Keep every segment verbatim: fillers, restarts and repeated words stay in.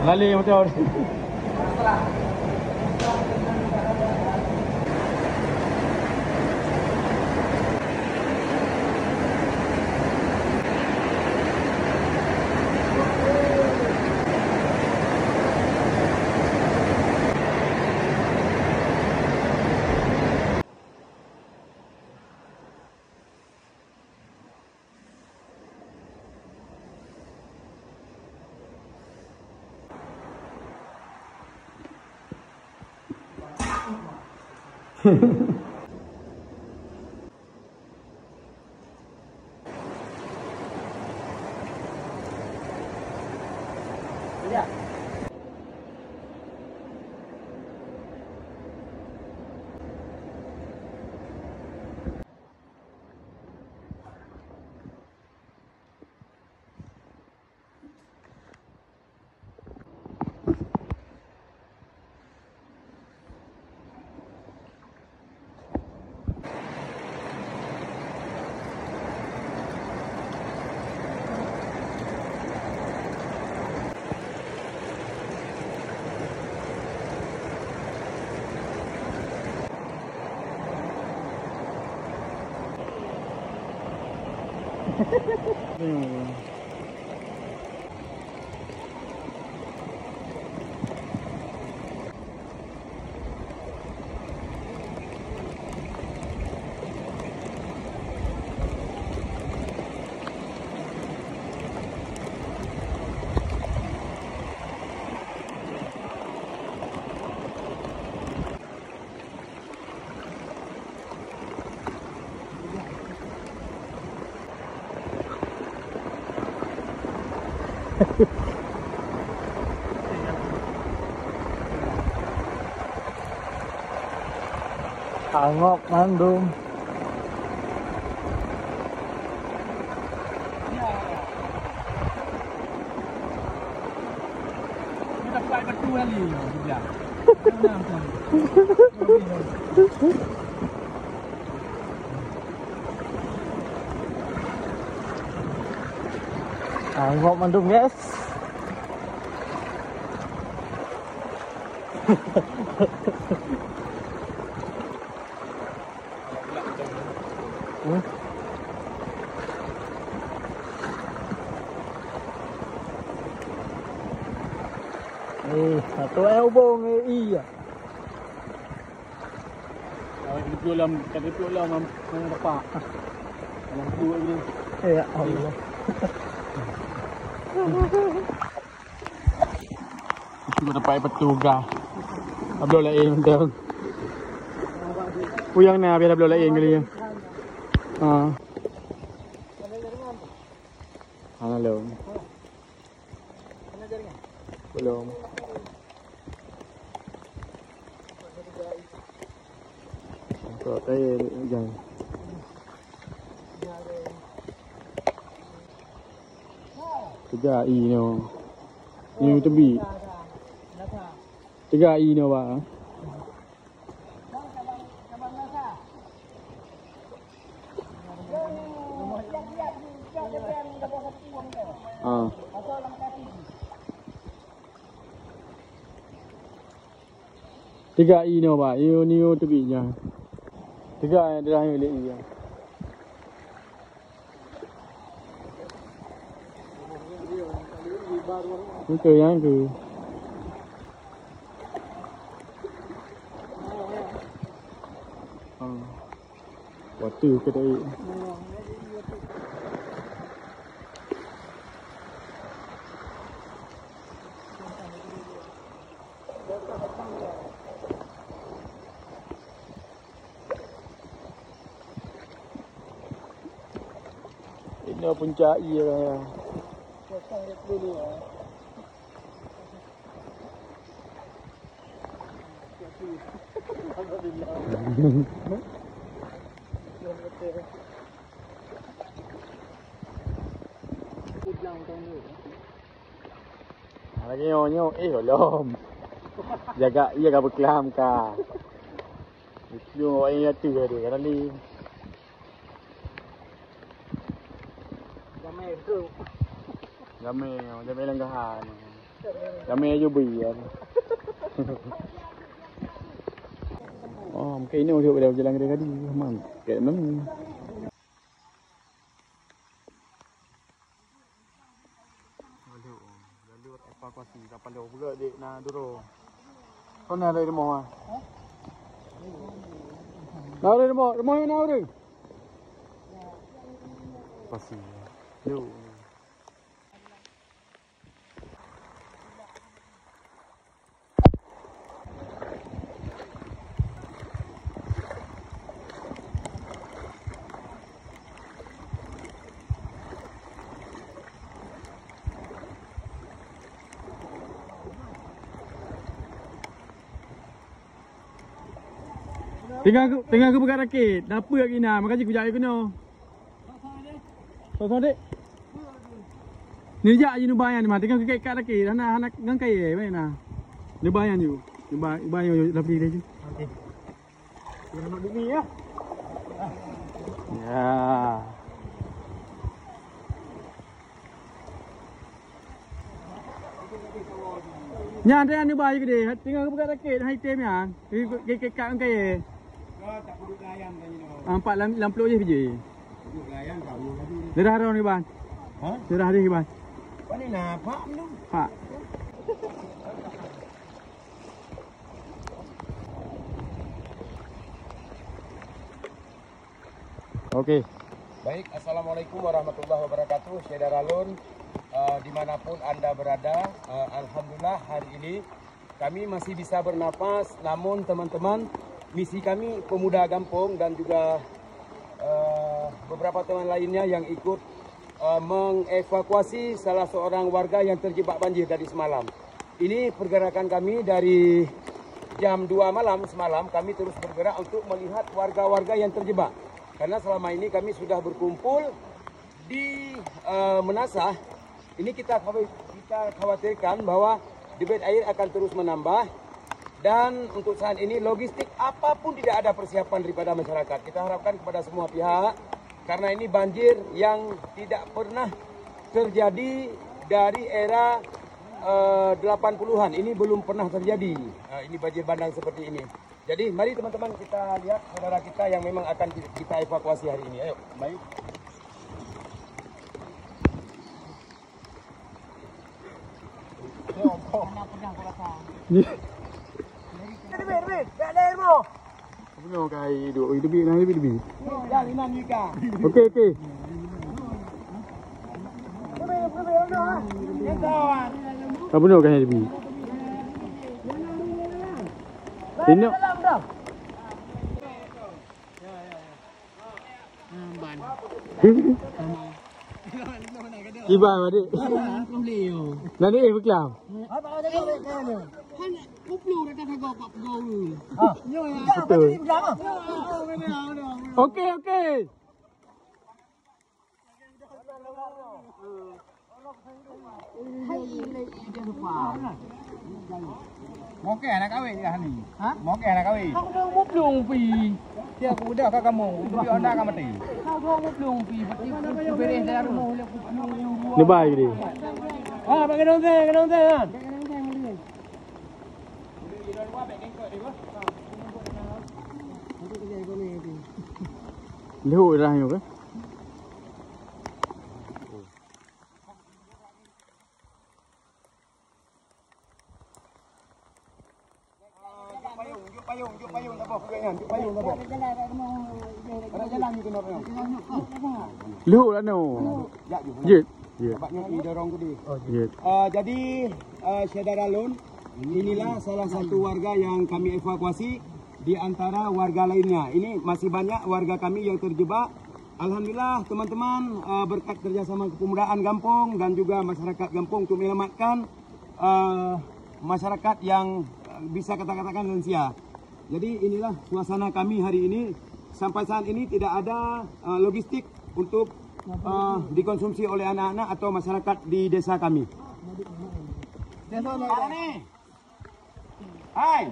Lali motor. Angok mandum. Angok mandum, guys. Hmm? Eh, satu eh ubong eh iya. Awak duduk dalam, tak duduk dalam, dalam tempat. Dalam tu ni. Ya Allah. Itu dapat petugas. Abdul lain mantap. Puyang ni habis Abdul lain kali ya. Ha. Halo. Belum. Angkot air hujan. Tiga i no. Ni tebi. Tiga i no ba. Ah. Tiga i no ba, i ni tebi nya. Tiga yang dah yang lek i. Itu yang tu. Ah. Waktu ke tadi. Ini puncak iya raya. Lagi nyoe nyoe, eh, lom. Jaga iya ka beuklam ka. Itu awak yang tu ada kan ni. Jamai tu. Jamai, jamai lenggahan. Ramai je bui ya. Oh, mungkin ini udah udah jalan kali tadi. Mantap. Kayak mana? Lalu, lalu evakuasi kapal dah pula dek na duro. Kau na dari rumah ah. Dari rumah, rumah mana orang? Evakuasi. Yuk. Tengah ke, tengah ke peugah rakit, dapeuek ina, makajih kujak keunoe. Soe-soe dek? Neujak ji neuba nyan mah, teuka keu kat laki, hana, hana ngon kayèe, baik na. Neuba nyan ju. Neuba, neuba nyan ju, lapli laju. Okey. Rahmat bumi ya. Ya. Nyan, nyan neuba ju gede, teuka keu peugah rakit, hai tem nyan. Keu, keu, keu kat ngon kayèe. Empat lam, lam ploh jih biji. Daerah Rong Iban. Ha? Daerah Rong Iban. Mana nampak tu? Pak. Okey. Baik, assalamualaikum warahmatullahi wabarakatuh. Syedara lôn, eh, di mana pun anda berada, eh, alhamdulillah hari ini kami masih bisa bernapas, namun teman-teman, misi kami pemuda gampong dan juga, eh, beberapa teman lainnya yang ikut, eh, mengevakuasi salah seorang warga yang terjebak banjir dari semalam. Ini pergerakan kami dari jam dua malam semalam, kami terus bergerak untuk melihat warga-warga yang terjebak. Karena selama ini kami sudah berkumpul di, eh, Menasah, ini kita khawa-, kita khawatirkan bahwa debit air akan terus menambah dan untuk saat ini logistik apapun tidak ada persiapan daripada masyarakat. Kita harapkan kepada semua pihak karena ini banjir yang tidak pernah terjadi dari era, eh, delapan puluhan. Ini belum pernah terjadi. Eh, ini banjir bandang seperti ini. Jadi, mari teman-teman kita lihat saudara kita yang memang akan kita evakuasi hari ini. Ayo. Baik. Apa nama kai duk? Oi, lebih, nah, lebih, lebih. Okey, okey. Apa nama kai lebih? Ini. Kiban, adik. Nanti, eh, berkelam. Betul. Okey, okey. Mokeh anak kawin dah ni. Ha? Mokeh anak kawin. Aku dah muplung pi. Dia aku dah ka kamu. Tapi anda ka mati. Aku dah muplung pi. Pati beres dari rumah oleh aku. Ni bai ni. Ah, bagi dong teh, dong teh kan. Lihuk dah ni ke? Lihuk lah no. Jit. Jit. Jit. Ah, jadi, ah, syedara lôn, inilah salah satu warga yang kami evakuasi di antara warga lainnya. Ini masih banyak warga kami yang terjebak. Alhamdulillah, teman-teman, ah, berkat kerjasama kepemudaan gampong dan juga masyarakat gampong untuk menyelamatkan, ah, masyarakat yang, ah, bisa kita katakan lansia. Jadi, inilah suasana kami hari ini. Sampai saat ini tidak ada, ah, logistik untuk, ah, dikonsumsi oleh anak-anak atau masyarakat di desa kami. Hai.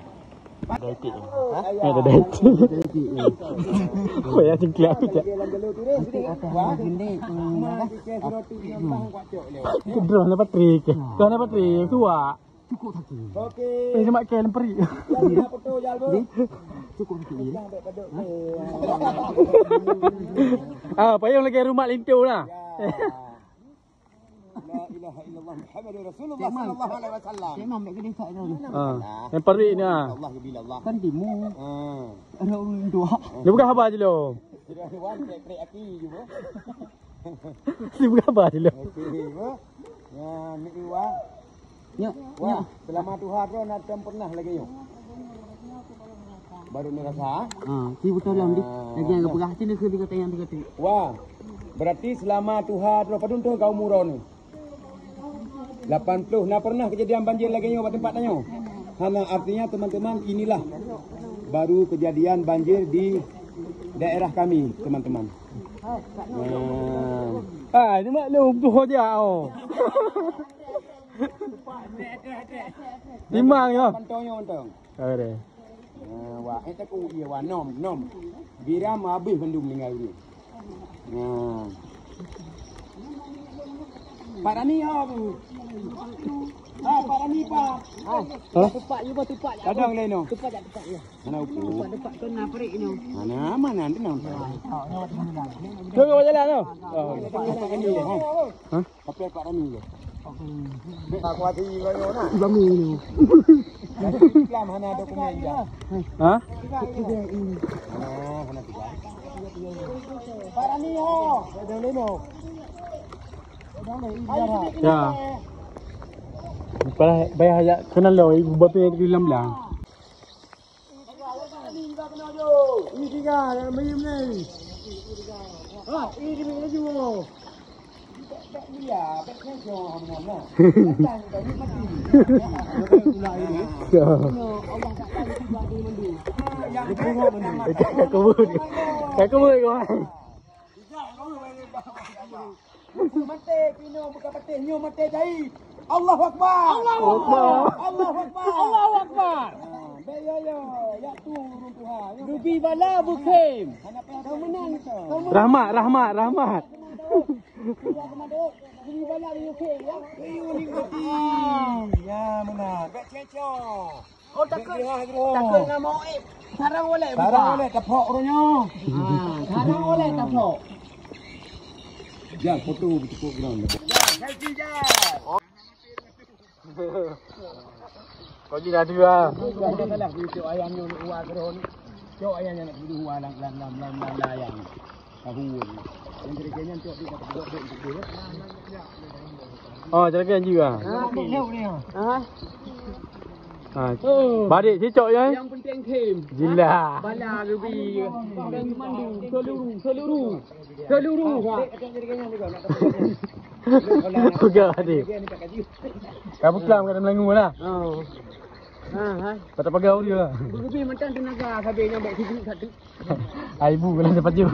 Ada itik. Hah? Eh, ada itik. Ada itik. Wah, ya, cengklak aku, cak. Itik atas ni gini, hmm, apa? Kedroh na Patrick. Kedroh na Patrick, suak. Cukup sakit. Eh, semak ke lemperi. Cukup sakit ni. Ah, payung lagi rumak lintu lah. La ilaha illallah Muhammadur Rasulullah sallallahu alaihi wasallam. Cik Mam, bèk geude sak tu. Ah, yang parit ni, ah. Allah bila Allah. Kan timu. Ah. Ada orang dua. Dia bukan haba je lo. Dia wan trek-trek aki je, bro. Dia bukan haba je lo. Okey, bro. Ya, ni Iwa. Nyak, wah, nyak. Selama tuha tu nak tem pernah lagi nyoe. Baru ni rasa. Ha, si betul lah, Dik. Ah. Lagi yang berah sini ke tiga tayang tiga tik. Wah. Berarti selama tuha tu padum tahun kau umur ni? Lapan puluh. Nah, pernah kejadian banjir lagi nyoe bak tempat tanyoe? Hana, artinya teman-teman, inilah baru kejadian banjir di daerah kami, teman-teman. Nah. Ah, ini maklum tu aja, oh. Timang ya. Mantong ya, mantong. Ada. Nah, wah, eh, tak ku iya, wah, nom, nom. Biram habis bandum meninggal ni. Nah. Pak Rani, oh. Ah, Pak Rani, Pak. Ah, tupak, you tupak. Kadang lain, oh. Tupak jak, tupak ya. Mana uku? Tupak, tupak tu nak perik ni. Mana, mana, nanti nampak. Tu kau jalan tu. Oh. Hah? Tapi Pak Rani je. Tak kuat diri kau ni, nah. Kami ni. Islam hana dokumen je. Ha? Hana, hana tiga. Pak Rani ho. Ada lima. Ya. Payah, payah jak kenal lo ibu bapak di dalam belang. Aku buat, aku buat, aku buat. Buku maté, pinoe buka patéh, nyoe maté jai. Allahu Akbar. Allahu Akbar. Allahu Akbar. Allahu Akbar. Ha, baik, ya, ya. Ya tu ureueng tuha. Dubi bala bukhem. Hana payah. Kau menang. Kau menang. Rahmat, rahmat, rahmat. Dubi bala bukhem, ya. Ayo nikmati. Ya, menang. Baik, cecok. Oh, takut. Takut dengan Maoib. Sarang oleh buka. Sarang oleh tepok urangnya. Ha, sarang oleh tepok. Jal, foto bertepuk ground. Jal, selfie, Jal. Kau ni dah dua. Dah, dah, dah, dah. Cok ayam ni nak keluar ke roh ni. Cok ayam ni nak keluar lam, lam, lam, lam, lam, lam ayam. Tahu ni. Yang kira-kira ni cok dia tak buat baik untuk dia. Oh, cara kan jiwa. Ha, dia ni. Ha. Ha. Badik cicok ya. Yang penting tim. Jila. Bala lebih. Dan mandu seluruh, seluruh. Seluruh. Pegang tadi. Kau pegang kat dalam lengan lah. Oh. Ha, hai. Patah pegang dia. Lebih macam tenaga sampai nyampe sini satu. Ai bu kena dapat je.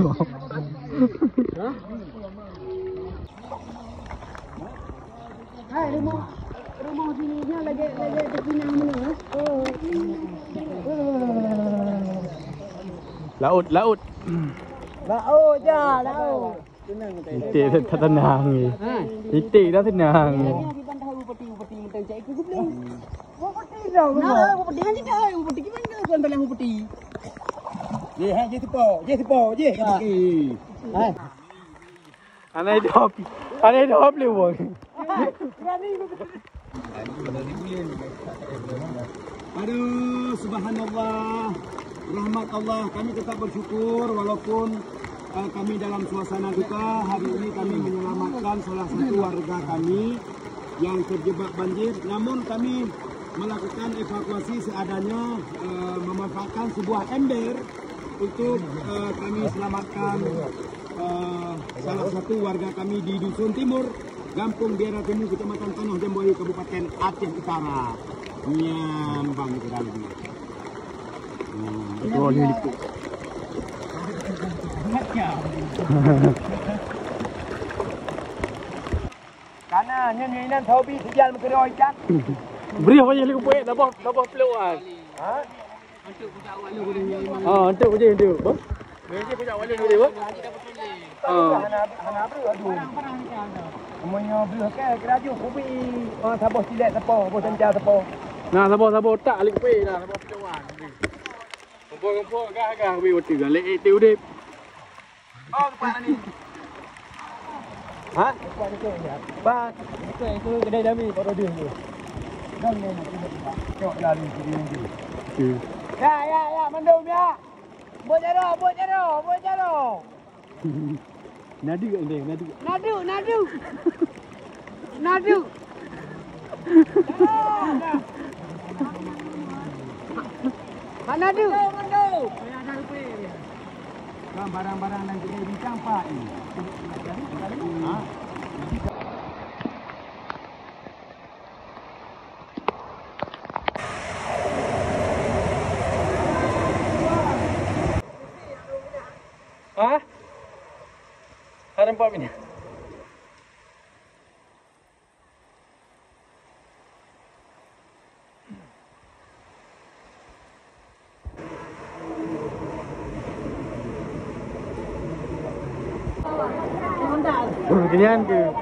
Ha? Hai, rumah, rumah sini nya lagi, lagi terpinang mana, ha? Oh. Laut, laut. Laut je, laut. Itik dah tenang ni. Ha? Itik dah tenang ni. Nah, upeti dah. Nah, upeti kan tidak, upeti gimana? Tuan dalam upeti. Ye, ha, ye tepo, ye tepo, ye. Ha. Okey. Ha. Anak hidup. Anak hidup le wong. Aduh, subhanallah. Rahmat Allah. Kami tetap bersyukur walaupun, eh, kami dalam suasana duka. Hari ini kami menyelamatkan salah satu warga kami yang terjebak banjir. Namun kami melakukan evakuasi seadanya, eh, memanfaatkan sebuah ember untuk, eh, kami selamatkan, eh, salah satu warga kami di Dusun Timur, Gampong Biara Timur, Kecamatan Tanoh Jambuayu, Kabupaten Aceh Utara. Nyan bang kita lagi. Hmm, itu orang yang ikut. Karena nyan nyan inan taubi sijal meukeuroi ikan. Beri apa yang lagi buat, dah bah, dah bah peluang. Ha? Ha, untuk je, untuk. Apa? Untuk je, untuk. Apa? Ha. Hana, hana breuh, aduh. Meunyoe breuh ke, kira ju kubi. Ha, saboh cilek sapo, saboh sanca sapo. Nah, saboh-saboh tak lagi kubi, nah, saboh peucawan. Kumpul-kumpul, gah-gah kubi, beutôi gah. Lek, eh, udép. Oh, tempat ni. Ha? Tempat ni, ya. Bang, itu, itu kedai dami, baru dia tu. Dami ni, cok lalu sini nanti. Hmm. Ya, ya, ya, mandum, ya. Buat jaroe, buat jaroe, buat jaroe. Nadu kat dia, nadu. Nadu, nadu. Nadu. Mak nadu. Nadu. Kan barang-barang dan kita bincang, Pak, ni. Ha? Ha? Ada empat minit. Keunyan keu?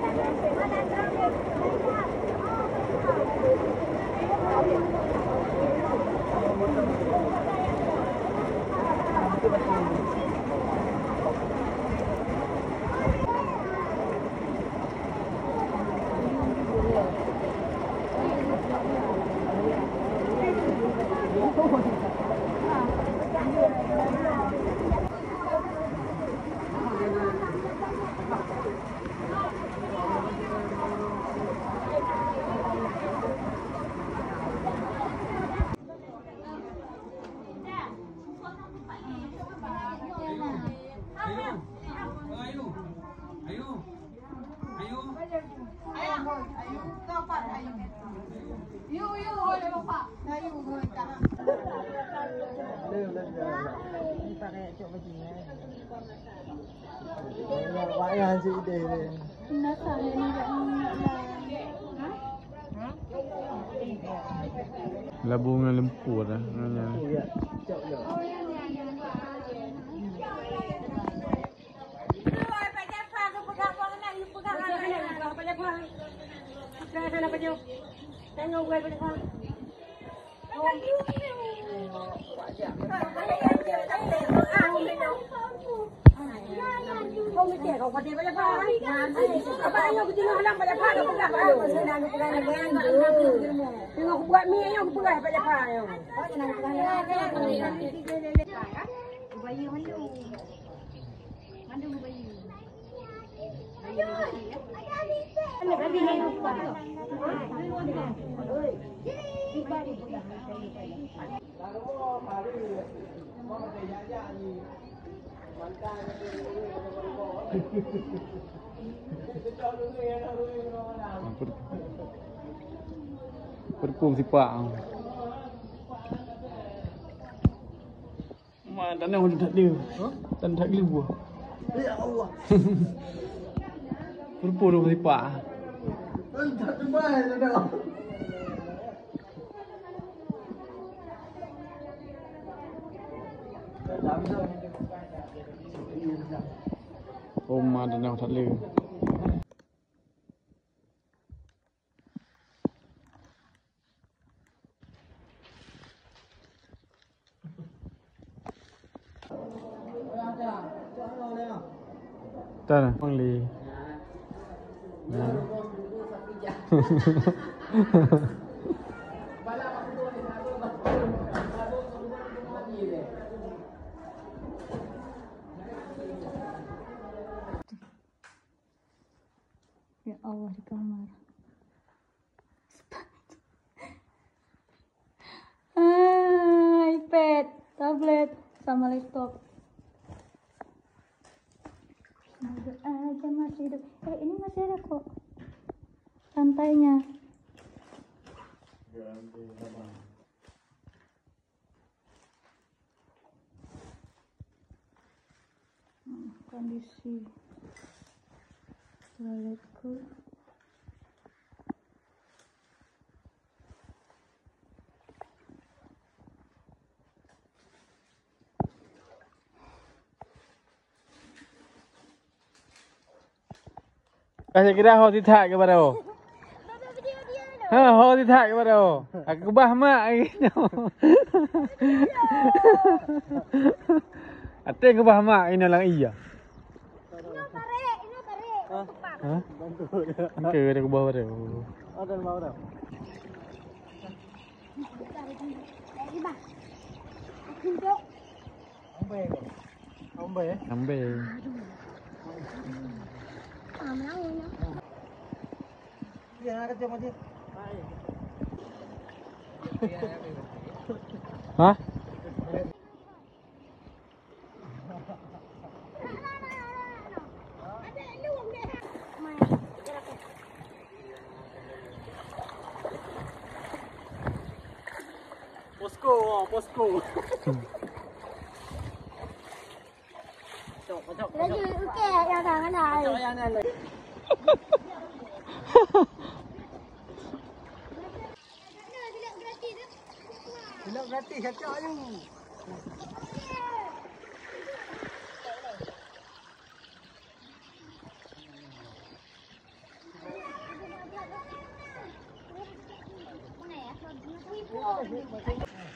Labu ngon lumpur dah. Perpung sipak. Ma, tanah udah tak ada. Ha? Tanah tak ada buah. Ya Allah. Perpung sipak. Tak tebai dah. Oma dan yang tak lé. Tan, Bang Li. Nah. Ya Allah, di kamar. Ah, iPad, tablet, sama laptop. Semoga aja masih hidup. Eh, ini masih ada kok lantainya. Hmm, kondisi toiletku. Kasih kira ho sithat kepada ho. Ha, ho sithat kepada ho. Aku keubah mak lagi. Até keubah mak ina lang iya. Inoe tarék, inoe tarék. Ha? Oke, ada keubah pada. Ada mau dah. Ambé. Ambé. Ambé. Ha? Posko, oh, posko. Cok, cok, cok. Laju ukek yang dah kena. Cok yang dah. Silap gratis, kacau ayu.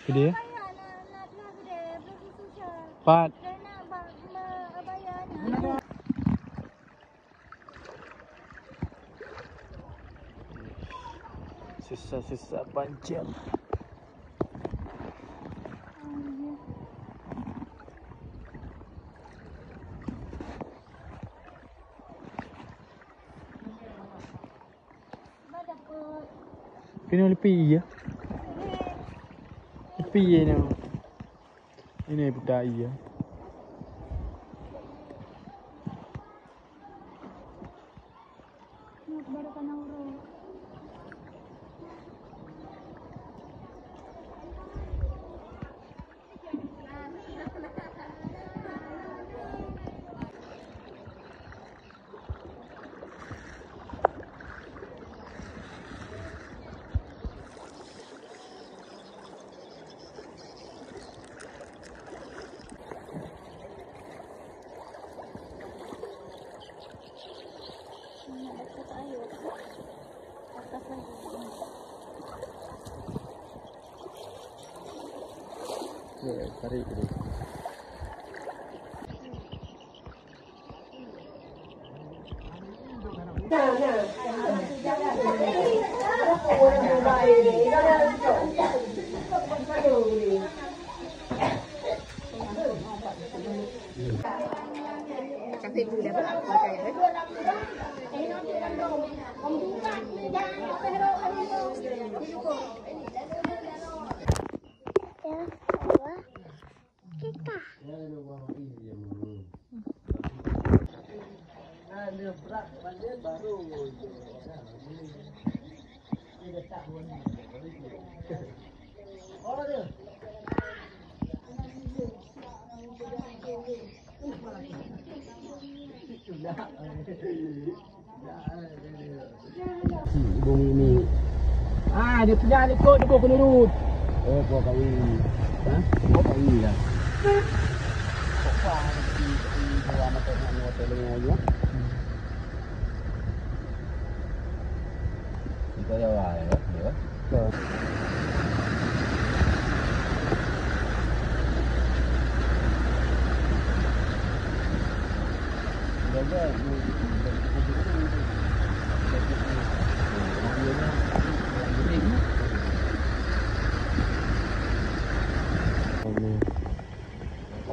Gede. Pat. Sisa-sisa banjir. Kena lepi iya. Lepi iya ni. Ini buta iya. Ya, tarik dulu. Hmm, ibu Mimi. Ah, dia pula ikut dia pun nurut. Oh, kau kawin. Ha? Kau kawin lah. Kau faham si, si dua mata nak, mata lengan je. Kita jawab ya, ya.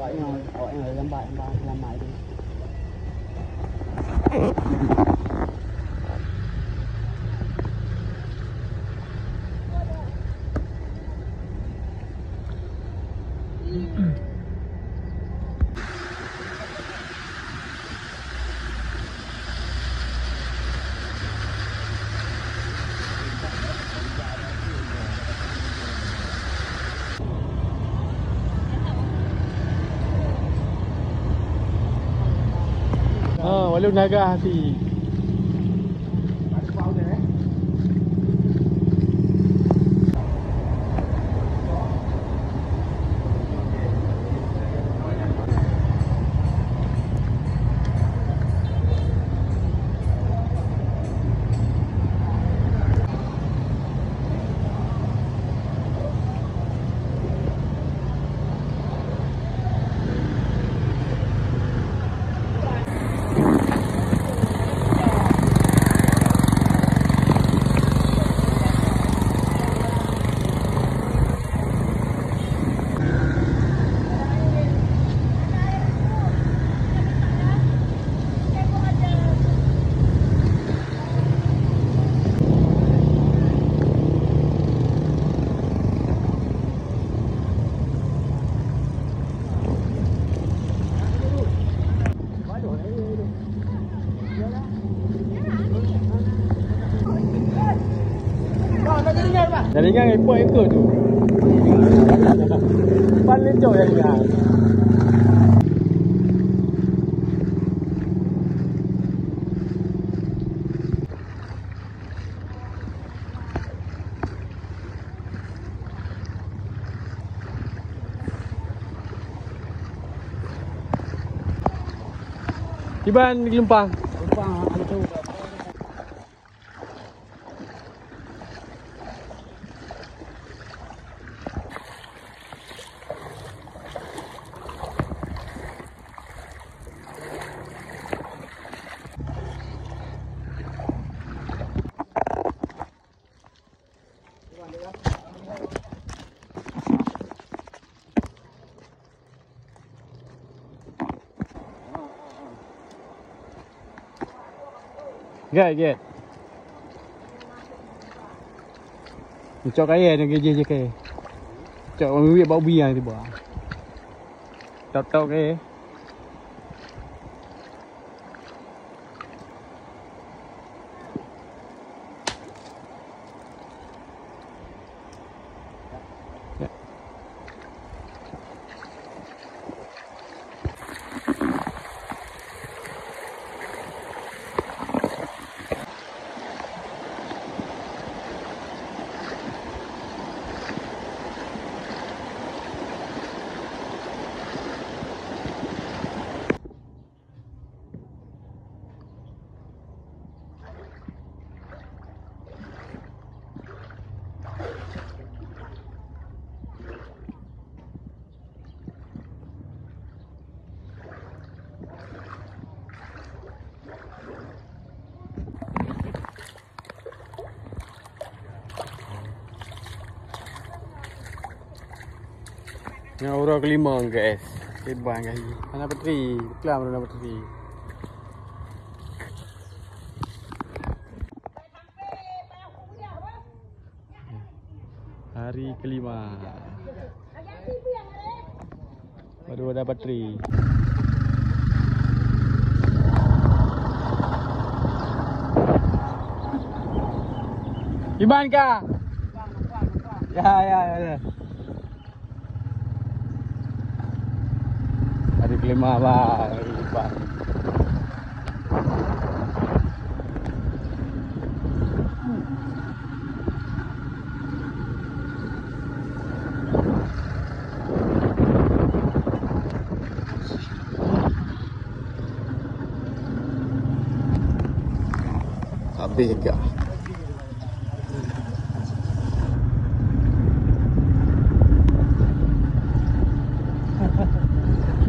Awak nyoe, awak nyoe lambat, lambat, lambat tu. Ha, walau naga hati. Jaringan ipot ikot tu. Pan lecok jaringan. Kiban di Geulumpang. Geulumpang, ada tu. Gèt, gèt. Cok kayèe nyoe, gèt jih kayèe. Cok miwit bak ubi nyang tiba. Tok-tok kayèe. Nyoe uroe kelima, guys. Kiban kali. Hana bateri. Kelam hana bateri. Hari kelima. Baru ada bateri. Iban ka? Ya, ya, ya, ya. Hari kelima, bang. Hari Iban. Habis gah.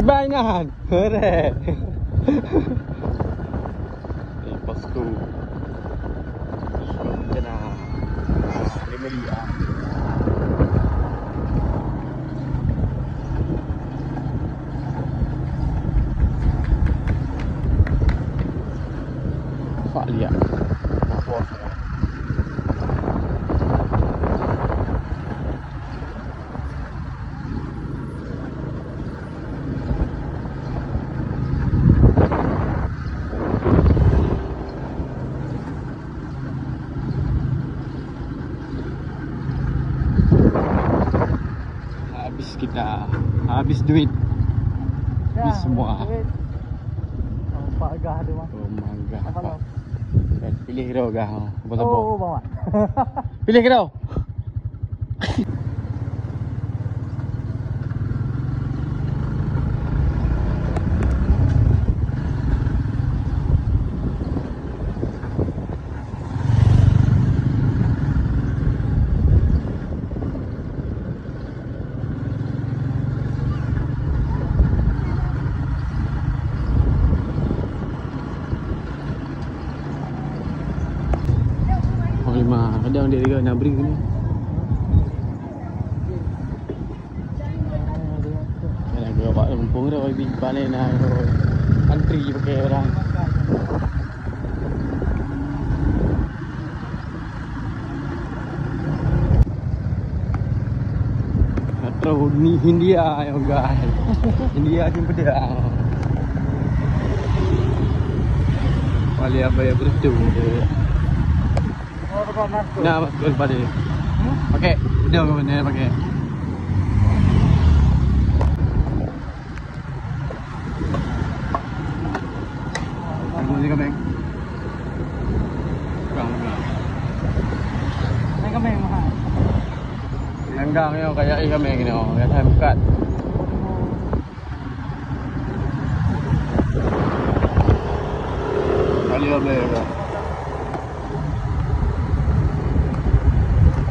Kiban nyan. Heret. Ni posko. Kena. Lima dia. Pak lihat. Habis kita, habis duit. Ya, habis semua. Duit. Nampak gah tu, Bang. Oh, manggah. Apa, Bang? Eh, pilih kira gah. Apa, apa? Oh, oh, Bang. Pilih kira. Panglima, kadang dia tiga nak beri ni. Kadang dua bak lempung tu, balik nak antri pakai orang. Metro Hindia, ya guys. Hindia jumpa dia. Paling apa ya, betul. Nah, betul pada. Pakai. Udah ke mana pakai? Aku ni kami. Pegang, pegang. Ni kami mahal. Pegang ni, kayak eh kami ni, kayak time card. Kali habis dah.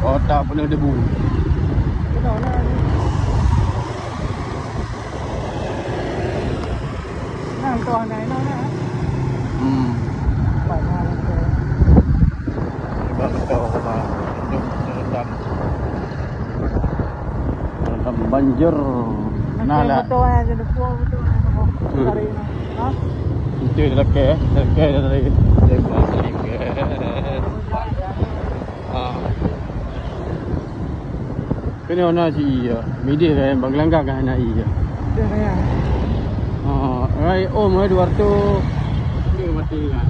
Otak penuh debu. Nah, itu anak ini, anak. Hmm. Banyak itu. Hebat betul, Bang. Hidup dalam, dalam banjir. Nah, lah. Betul aja, betul, betul. Hmm. Hari ini. Ha? Itu dia lelaki, eh. Lelaki dia tadi. Dia buat selingkuh. Ha. Kena ona si iya. Midih kan, bang gelanggang kan anak iya. Dia kaya. Ha, rai om eh, dua ratus. Dia mati kan.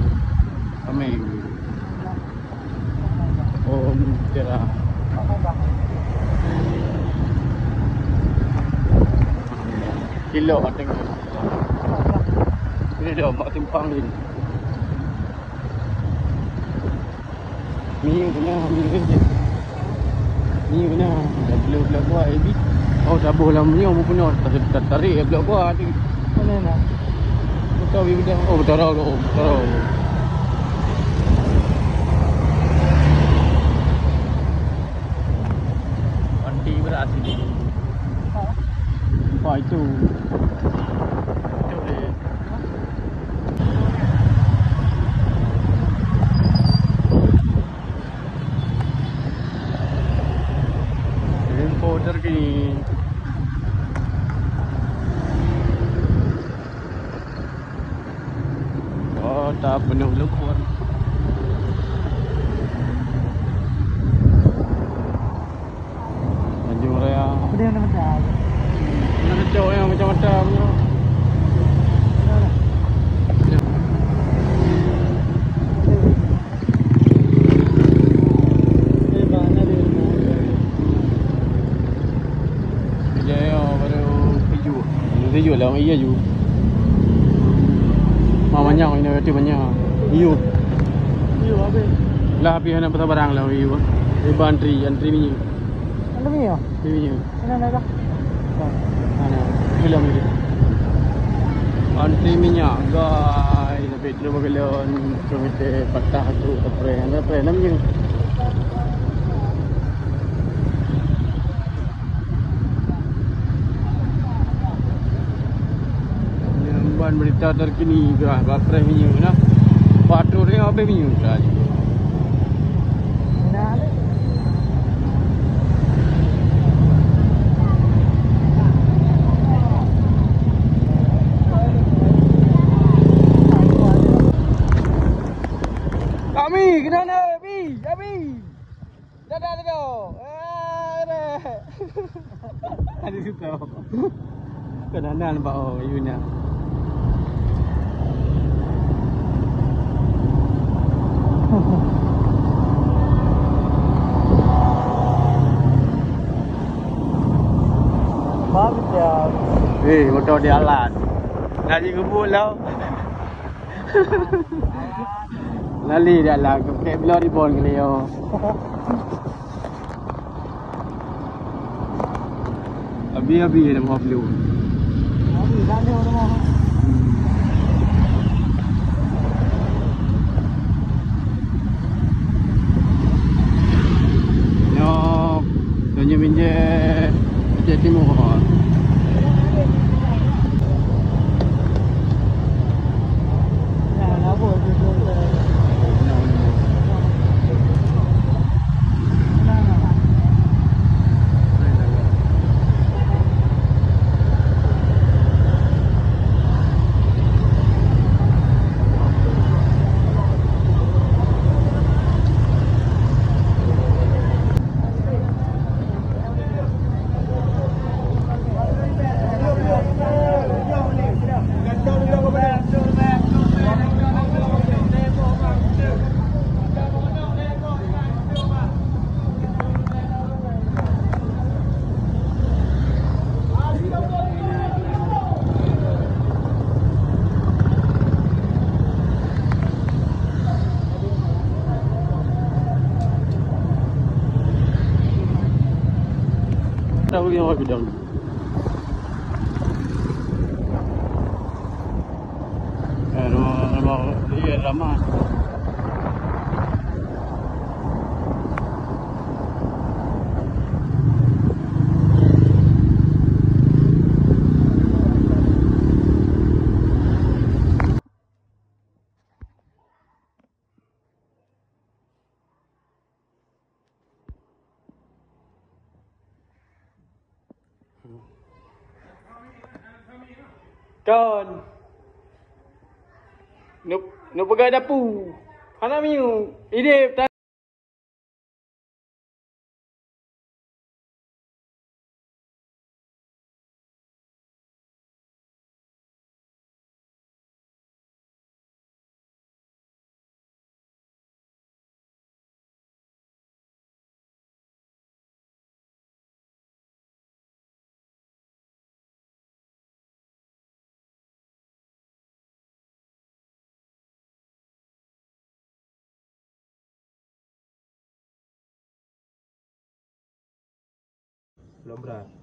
Ameng. Oh, kira. Kilo ateng. Ini dia mak timpang ni. Minyeuk kena, minyeuk kena. Minyeuk kena. Dah blok-blok kuah, eh, bi. Oh, taboh lam minyeuk, mau penuh. Tarik, tarik, eh, blok kuah, tu. Mana nak? Betul, bi, betul. Oh, betul, oh, betul. Anti beras ini. Apa itu? Itu dia. Info terkini. Kota penuh lumpur. Tanjung Raya. Apa dia nama dia? Ada cowok yang macam-macam tu. Dia baru tujuh. Tujuh lah, iya ju. Ma manyang, ini berarti manyang. Iyo. Iyo, habis. Lah, habis nak pasal barang lah, iyo. Iba antri, antri minyak. Antri minyak? Antri minyak. Mana dah? Mana? Film ni. Antri minyak, guys. Tapi terus bagi lawan, terus kita patah tu, tak pernah, tak pernah minyak. Ban berita terkini ke, bak preh minyeuk nah. Patron ni habis minyeuk dah. Kami kena nak, Abi, Abi. Dadah, dadah. Ah, dadah. Ada suka. Kena nan bak oh, you nak. Bagus ya. Eh, motor di alat. Nak jikubur lah. Lali dah lah, kepek bloe ribon kali yo. Abi-abi dah mahu bloe. Abi dah ada orang. Nyoe, Donya Minjek, Aceh Timur. Yang bidang. Eh, nama, nama, iya, nama. Kon. Nup, nup peugah dapu. Hana miu. Idéh.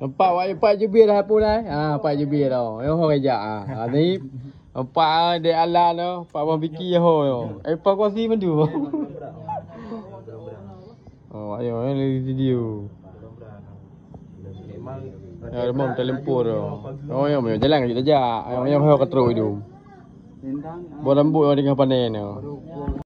Nampak wak, empat jubier dah pun ai. Ha, empat jubier dah. Nyoe ho geujak, ha. Ha, ni empat, ah, dek Alan tu, empat boh biki ho nyoe. Evakuasi mandu. Oh, ayo, eh, lagi video. Ya, rumah telempur tu. Oh, ya, jalan kejap-kejap. Ayo, ya, ho ka trok hidup. Buah rambut yang tengah panen tu.